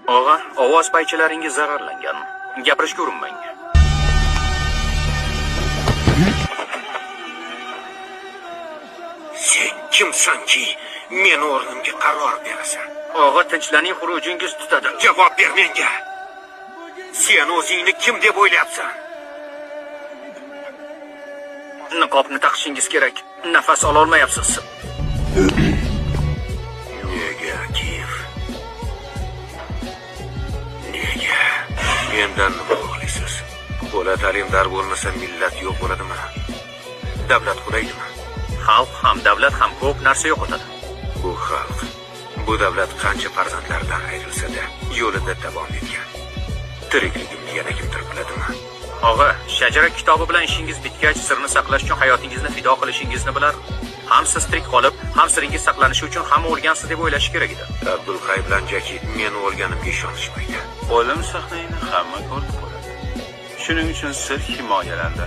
Og'a, ovoz paychalaringiz zararlangan. Gapirishga urinmang. Sen kimsanki meni o'rnimga qaror berasan? Og'a, tinchlaning, xurujingiz tutadi. Javob ber menga. Sen o'zingni kim deb o'ylayapsan? Niqobni taqishingiz kerak. Nafas ololmayapsiz. Nega, Kiyev? Nega? Mendan nima xohlaysiz? Bola ta'limdor bo'lmasa millat yo'q bo'ladimi? Davlat qulaydimi? Xalq ham, davlat ham ko'p narsa yo'qotadi. Bu xalq, bu davlat qancha farzandlaridan ayrilsa-da, yo'lida davom etgan. Tirikligimni yana kimdir biladimi? Og'a, shajara kitobi bilan ishingiz bitgach, sirni saqlash uchun hayotingizni fido qilishingizni bilardim. Ham siz tirik qolib, ham siringiz saqlanishi uchun hamma o'lgansiz deb o'ylashi kerak edi. Abdulhay bilan Jaki meni o'lganimga ishonishmaydi. O'lim sahnangni hamma ko'rib qoladi. Shuning uchun sir himoyalandi.